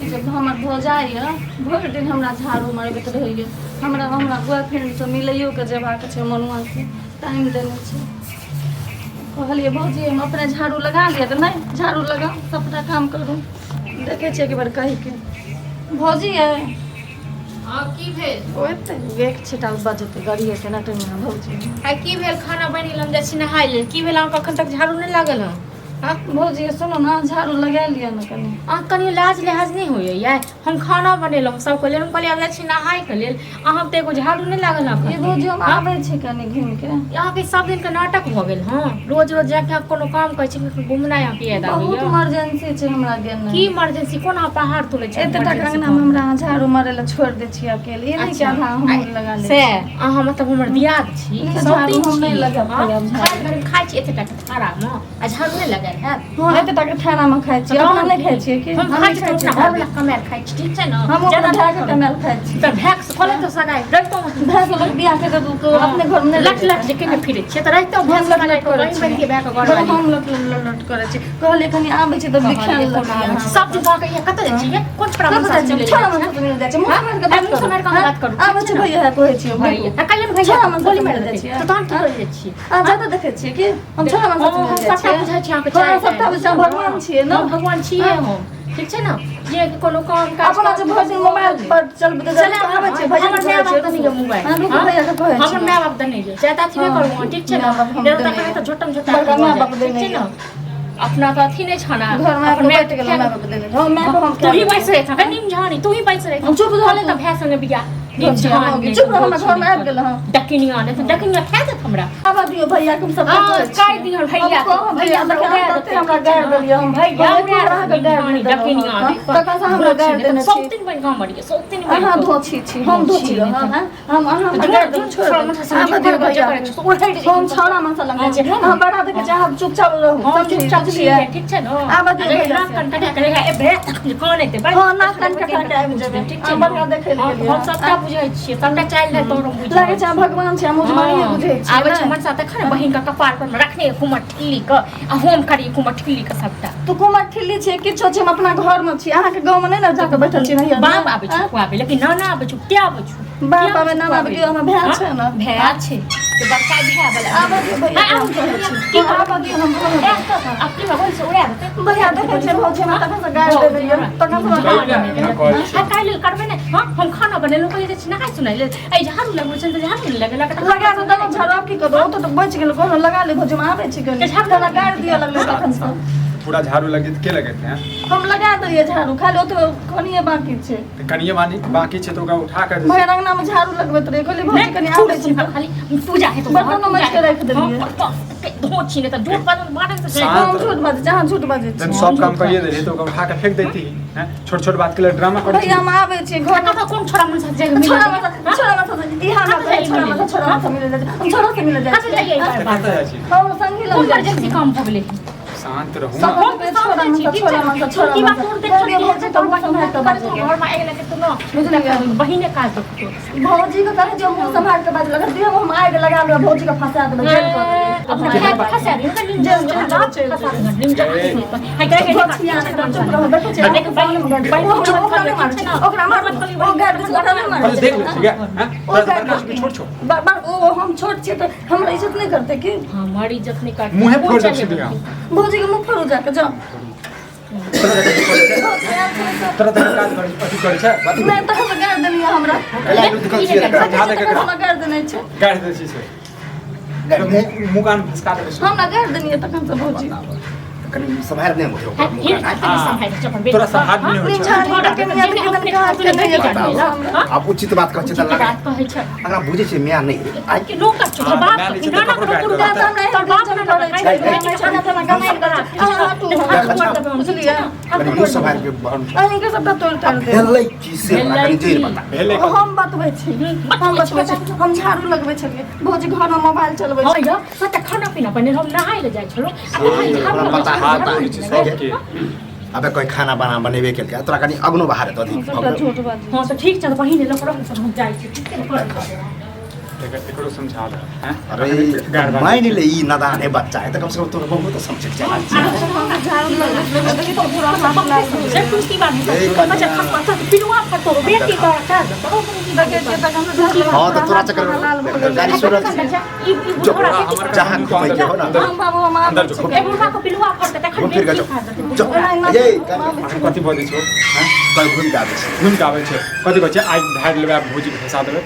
जब हमर भौजाइ यऽ भरि दिन हमरा झाड़ू मारबैत रहैए। हमरा हमरा बॉयफ्रेंडसँ मिलैयोके जेबाक छै। मनुआके टाइम देने छै। कहलियै भौजी हम अपने झाड़ू लगा लिअ, तऽ नहि, झाड़ू लगाउ, सभटा काम करू। देखै छियै एक बेर कहिके। भौजी यै। हँ, की भेल? ओ एतै एक छिटा बजतै गड़िएके नटनिया भौजी। आइ की भेल? खाना बनि गेल, हम जाइ छी नहाय लेल। की भेल, अहाँके एखन तक झाड़ू नहि लागल हँ? हँ भौजी, सुनू ने, झाड़ू लगा लिअ ने कनि। अहाँ कनि लाज लिहाज नहि होइए यै? हम खाना बनेलहुँ सबके लेल, हम कहलियै आब जाइ छी नहायके लेल, अहाँके तऽ एगो झाड़ू नहि लागल हँ ये एखन। भौजी, हम आबै छी कनि घुमिके। अहाँके सब दिनके नाटक भऽ गेल हँ। रोज रोज जाके अहाँ कोनो काम कहै छी, घुमनाइ अहाँके याद बहुत आबैए। इमरजेंसी छै हमरा गेल। की इमरजेंसी? कोन अहाँ पहाड़ तोड़ै छी? एते तक अंगना मे हमरा अहाँ झाड़ू मारै लए छोड़ि दै छियै अकेले, ई नहि कि आधा हम लगा लै। से अहाँ मतलब हमर दियाद छी? नहि, सब झाड़ू दिन हम नहि छी। लगायब। हँ? आब झाड़ू। खाइ घड़ी खाइ छी एते टाके थारामे आ झाड़ू नहि लगायल हैत? हँ, एते टाके थारामे खाइ छियै, अपना नहि खाइ छियै की? हम खाइ छी तऽ अपना घरवला कमायल खाइ छी, ठीक छै ने? हम अपना ज्यादा भायके कमायल खाइ छी। तऽ भाय से कहले तऽ सगाई रहितहुँ। भाय से लोक बियाह के तऽ अपने घरमे नहि लट लट जे केने फिरै छियै तऽ रहितहुँ भाय हम लट लट करै बहिन बनिके भायके छियै। घरवाली। हम लट लट लट करै छी। कहलियै कनि आबै छी तऽ बिखायल लगियै। सब दिन कह के कतऽ जाइ छियै? कोन छोड़ा कतऽ जाइ छियै? छोड़ा मन से मिल जाइ छै, मुँह मारि कऽ बात मुँह करू। मारि कऽ बात करू। आबै छै भैया, कहै छियै। भैया कहियो ने, भैया छोड़ा मन से गोली मारि मिल जाइ देतै छियै। तऽ तहन की करै जाइ छियै? अहाँ जादा देखै छियै कि हम छोड़ा मन से हम मिल जाइ सबटा छियै? बुझै छी अहाँके। हँ, सबटा बुझै छी, अहाँ भगवान छियै ने। हम भगवान छियै हम, ठीक छै ने? जे कोनो काम काज अपना जे भरि दिन मोबाइल पर चलबैत चला आबै छै भैया। हमर माय बाप तऽ नहि मोबाइल। हँ, रुकू, भैया के कहै हमर छियै। माय बाप तऽ नहि यऽ जादा अथी नहि करू अहाँ, ठीक छै ने? माय बाप हम नहि देने तऽ यऽ। झोटम झोटा बड़का माय बाप ठीक देने छै ने? अपना तऽ अथी नहि छना। घरमे अपन माय बैठ गेलहुँ, माय बाप देने। हम माय बाप हम तू ही बैस रहे था नीम झानी, तू ही बैस रहे। हम चुप रह कहले तऽ भाय संगे बियाह नीम झानी। चुप रह, हमरा घरमे आबि गेल हँ। डकिनिया नहि तऽ डकिनिया खा देत हमरा। आबऽ दियौ भैया के, हम सबटा हँ, कहै छियै। काटि दियौ भैया के। हम कहब भैया भैया हमरा हमरा उड़ा तते देतै। हमरा गारि देलियै हम। भैया हम एको बेर अहाँके गारि नहि देलहुँ डकिनिया हँ। तखन से हमरा गारि देने छी। सौतिन बनि कऽ मरियै, सौतिन बनि अहाँ कऽ। धोछी छी, हम धोछी रहब? हँ, हम अहाँ हमरा गारि देलहुँ, छोड़ि दियौ। आबऽ दियौ भैया के। हम छौड़ा मन से लगै छै, अहाँ बड़ा देखै छै। अहाँ चुपचाप रहू। हम समझी? चुपचाप बुझलियै? छियै, ठीक छै ने? आबऽ दियौ अरे, भैया नाक से। कान कटा के रेखा एबे तखन कान एतै बड़। हँ, नाक कान कटा के आबि जेबै। ठीक छै अहाँ ने? बड़का देखै लए हँ, गेलियै। हम सबटा बुझै छियै, सबटा चालि ढालि तोहर हम बुझै। लागै छै अहाँ भगवान छी, हम उजमानिये बुझै छियै। आबै छै ने? मनसा तखन ने बहिन के कपार पर मे रखने कुमर ठिल्ली के आ हम करी कुमर ठिल्ली के सबटा। तू कुमार ठिल्ली छियै, किछो छै, हम अपना घरमे छी, अहाँके गाँवमे नहि ने जाके बैठल छी नैहरमे। बाप आबै छै खुआबै, लेकिन नाना आबै छै, के आबै छै? बाप आबै, नाना आबै, केओ हमर भाय छै ने। भाय छै तऽ बड़का भाय वाला। आबऽ दियौ भैया के, हम कहै छी। की? हँ, आबऽ दियौ, हम कहबै। अपने भगवान से उड़ा देतै। भैया, देखै छियै भौजी हमरा तखन से गारि देने यऽ, तखन से हमरा गारि देने यऽ। कहै छी। आ काल्हि करबै ने। हँ, हम खाना बनेलहुँ, कहलियै जे नहाय सुनाय लेल एहि झाड़ू लगबै छै तऽ झाड़ू नहि लगेलक। लगा तऽ देलहुँ झाड़ू, आब की करबै? ओ तऽ बचि गेल। कहलहुँ लगा ले भौजी, हम आबै छी कनि। झाड़ू हमरा गारि दिअ लगलै तखन से। पूरा झाड़ू लगे तऽ के लगेतै हैं? हम लगा देलियै झाड़ू, खाली ओतबे कनिये बाकी छै। तऽ कनिये बानी बाकी छै तऽ ओकरा उठा कऽ जे भरि अंगनामे झाड़ू लगबैत रहियै। कहलियै भौजी कनि आबै छी तऽ खाली पूजा हेतौ। बर्तनो माजि कऽ राखि देलियै। धोची नहि तऽ झूठ बाजू बाजू तऽ शान्त हम झूठ बाजै छी? अहाँ झूठ बाजै जहन छी। सब काम करिए देली तऽ ओकरा उठा कऽ फेंक दैती हैं, छोट छोट बात के लिए ड्रामा करै भैया, छी। हम आबै छी घर। कतऽ कोन छोरा मन साथ जाइके मिलै? छोड़ा मत, छोड़ा मत, ई हमरा कहै छोड़ा मत, छोड़ा मत मिले जाइ छी। हम छोड़ा से मिले जाइ कतऽ जाइए? छी। तऽ कतऽ जाइ छी? हम संगी लग कोन जाइ छी। इमरजेंसी काम भऽ गेलै? शान्त रहू सब ने। हम कहबै छोड़ा मत, छोड़ा मत, छोड़ा की बात मत। तोर देख। कहलियै भौजी तऽ मुँह सम्हारि कऽ बाजै। घरमे आइ लगे तऽ न बुझलियै? बहिने काज देखतो। भौजी के कहै जे मुँह सम्हारि कऽ बाजै लग दियौ, हम आगि लगा लेबै, भौजी के फंसा देबै, जेल कऽ देबै। अपना भाय के फंसा दियौ तऽ नीम जेल चलि जेबै, चलि फंसा जेबै। दियौ, नीम भौजिया ने तऽ चुप रहू, देखै छियै देख, बहिन- बहिन ओ हमरा ओकरा नहि मारै छै, ओकरा मारू, ओ गारि दै छै, ओकरा नहि मारै पहिले छै। देख ले ठीक है हैं? ओ तोरा से गारि बड़का छी कि छोट छौ? ओ हम छोट छियै तऽ हमरा इज्जत नहि करतै की? हमर इज्जत नहि करतै। मुँहे फोड़ देब सीधे हम। भौजी के मुँह फोड़ू जाके, जाउ। तोरा तऽ काज करै अथी करै छै बात। नहि, तखन तऽ गारि देलियै हमरा। उठा दे तखन हमरा गारि देने छै। गाड़ि दै छी से मुँह कान फसका देबै। हमरा गारि देलियै तखन से भौजी। कनि सम्हारि नहि होय ओकर मुँह कान। तोरा सम्हार नहि होइ छै। झाड़ी के नियत के तनका के नहीं बात आब उचित बात कहै छै तऽ लगा कहै छै। अगरा बुझै छै माय नहि आइ। कि लोक का छोड़ बाप माय नहि छै तऽ ना ना ककरो गारि ककरो देतै। हमरा एहन तोर बाप टेंशन ना करै छै, हमरा गमाइल करै छै। अहाँ हटू, बुझलियै? कनि मुँह सम्हारि के बहन। अहींके सबटा तोड़ि ताड़ि देब। भेलै की से हमरा कनि जड़ि बता। भेलै? हम बतबै छी, हम बतबै छी। हम झाड़ू लगबै छलियै, भौजी घरमे मोबाइल चलबै हँ छै। यौ, कते खाना पीना बने, हम नहाय लए जाइ छलहुँ आ तखन झाड़ू हमरा लगबै पता छलहुँ, हाथ झाड़ू होइ छै लगबै। सबके। अबे कोई खाना बना बनेबे केलकै, तोरा कनि अग्नो बाहर दऽ दी। सबटा झूठ बाजै। हँ तऽ ठीक छै, तऽ बहिन लऽ कऽ रहू, हम जाइ छी, ठीक छै ने? कर। एकरो समझा दे हैं। अरे गार बार मान ले ई नादान है बच्चा है, तो कम से कम तोरा बहुत तो समझ के चाही। झाड़ू लगबैत देखी तऽ पूरा हाथ लाल भऽ से तुलसी बानी ए, कन्या। बच्चा खा पता पिनुआ फटो बेटी तोरा कर दो। देखै छियै तऽ हमरा झाड़ू हां तऽ तोरा चक्कर पूरा लाल भऽ में गेलै। गाड़ी सुन रहल छी। ई ई बुढ़ा हमर जहाँ घुमै के हो ना हम बाबू हम आबै अंदर जो। छी। ए बुढ़ा को पिलुआ फटते तखन घूम फिर के बेटी जाओ। खा देतै। जाओ। ये अखन कथी बजै छौ हैं? कल घूम के आबै छी। घुमि कऽ आबै छै, कथी कहै छै? आइ ढारि लेबै, आब भौजी के फंसा देबै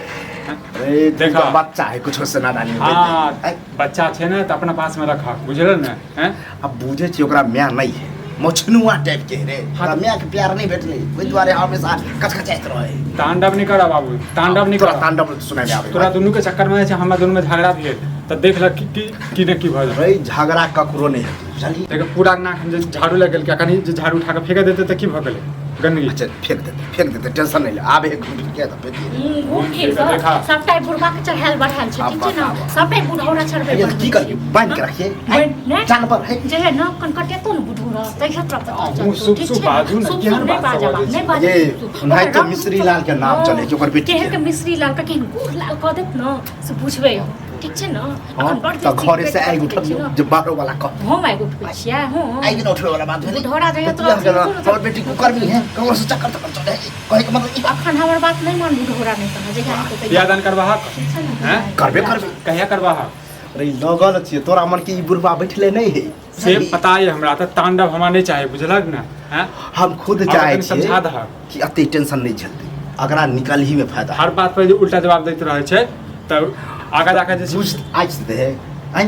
हैं? अरे देखा। देखा बच्चा है कुछ से नादानी में हाँ बच्चा छै ने तऽ अपना पास में रखा, बुझल ने हैं? अब बुझे छी ओकरा माय नहीं है, मछनुआ टाइप के रे, ओकरा माय के प्यार नहीं भेटलै, ओहि दुआरे हमेशा कचकचाइत रहे। तांडव नहीं करा बाबू, तांडव नहीं तोरा करा। तांडव सुनाय में आबै तोरा दुनू के चक्कर में जे छै हमरा दुनू में झगड़ा भेल तऽ देख लक की की की ने की भऽ जेतै। रे झगड़ा ककरो नहीं हेतै, बुझलही? देख पूरा नाक हम जे झाड़ू लगेलकै, कनि जे झाड़ू उठा कऽ फेंक देतै तऽ की भऽ गेलै गंदगी? अच्छा फेंक देतै, फेंक देतै, टेंशन नहीं ले, आबे घूम फिर के तऽ फेंक देतै। घूम फिर देखा। कऽ सबटा बुढ़बा के चढ़ायल बढ़ायल छै, ठीक छै ने? सबटा बुढ़ौरा चढ़बै। ये की करियो, बांध के रखिए नहि। जानवर है जे है न कनकटेतो ने बुढ़ौरा तहिया तोरा पता अहूँ चलतौ, शुभ ठीक शुभ छै ने? बाजू ने, शुभ केहन शुभ नहि बात सब बाजब, बाजै नहि छी? बाजब ये, शुभ शुभ। नहि ओकर तऽ रंग मिश्री रूप लाल के नाम हँ, चलै छै, ओकर बेटी केहन के। के मिश्री लाल के केहन गोर लाल कऽ देत ने से बुझबै हम, ठीक छै ने? हाँ, अखन बड़ तऽ बेसी घरे से पेट आगि कटै छै उठबियौ ने। जे बाहरो वाला कह हम आगि उठबै छियै? हँ आगि न उठबै वाला बात भेलै। बुढ़ौरा जहिया तोरा तऽ हमर बेटी कुकर्मी है, ककरो से चक्कर तक्कर चलै है, कहै के मतलब ई बात। अखन हमर बात नहि मान बुढ़ौरा, नहि तहन जहिया हेतौ तहिया। बियाह दान करबाहक? ठीक छै ने? हैं? करबे करबे। कहिया करबाहक? अरे लगल छियै तोरा मन के ई बुढ़बा बैठले नहीं है से पता ये हमरा, तऽ तांडव हमरा नहीं चाही, बुझलक ने हैं? हम खुद आब चाहे कनि समझा छियै दहक। कि एते टेंशन नहीं झेलतै, अगरा निकल ही में फायदा। हर बात पर जे उल्टा जवाब दैत रहै छै तऽ आगा जाके जे छै बुझ आज दे है आइ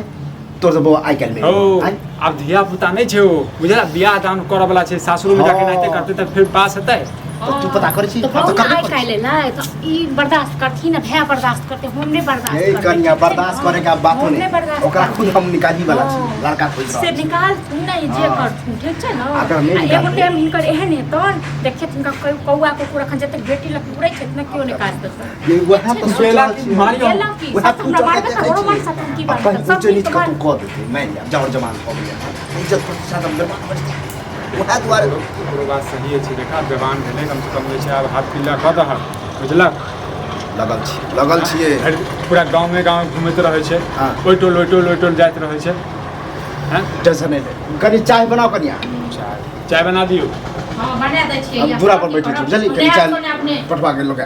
तोर तऽ बौआ आइ काल्हि में हो आइ आब धिया पुता नहि छै ओ, बुझल? बियाह दान करऽ वाला छै, सासुर में जाके हँ। एनाहिते करतै तऽ फेर पास हेतै? तऽ तू पता करै छी? तऽ हम तऽ बहु करबे आइ करै छी। काल्हि एलै तऽ ई बर्दाश्त करथिन ने भाय बर्दाश्त करते, हम नहि बर्दाश्त ए करबै, कनिया ठीक छै बर्दाश्त ने? करे के बात हम नहीं, नहि बर्दाश्त ओकरा करबै। खुद हम निकाली वाला छी, हँ। लड़का खोज से रहल छी। निकालथुन नहि जे हँ। करथुन, ठीक छै ने? अगर नहि आ एगो निकालबै- टाइम हिनकर एहन हेतन देखिए, हिनका कौआ कुकुर अखन जतेक बेटी लग उड़ै छै ने केओ नहि काज देतै। ये वएह तऽ सोच बेला रहल छी। मारियो। गेलहुँ की वएह साथ हमरा पूछऽ मारबै के तऽ देखै हमरो छी। मन साथ हम की आ बात कहीं सब ऊँचे नीच चीज कतहु कऽ देतै, मानि लिअ जर जवान भऽ गेलै, इज्जत प्रतिष्ठा तऽ बर्बाद भऽ जेतै, वएह दुआरे। ओकरो बात सही छै, देखा जवान भेलै, कम से कम जे छै आब हाथ पीला कऽ दहक, बुझलक? लगल छी, लगल छियै। भरि पूरा गाँवमे गाँव घुमैत रहै छै। हँ। ओहि टोल ओहि टोल ओहि टोल जाइत रहै छै हैं? टेंशन नहि ले, कनि चाय बनाउ कनिया। चाय चाय बना दियौ। हँ बना दै छियै। हम दूरा पर बैठे छी, बुझलियै? कनि चाय पठवा के लोक।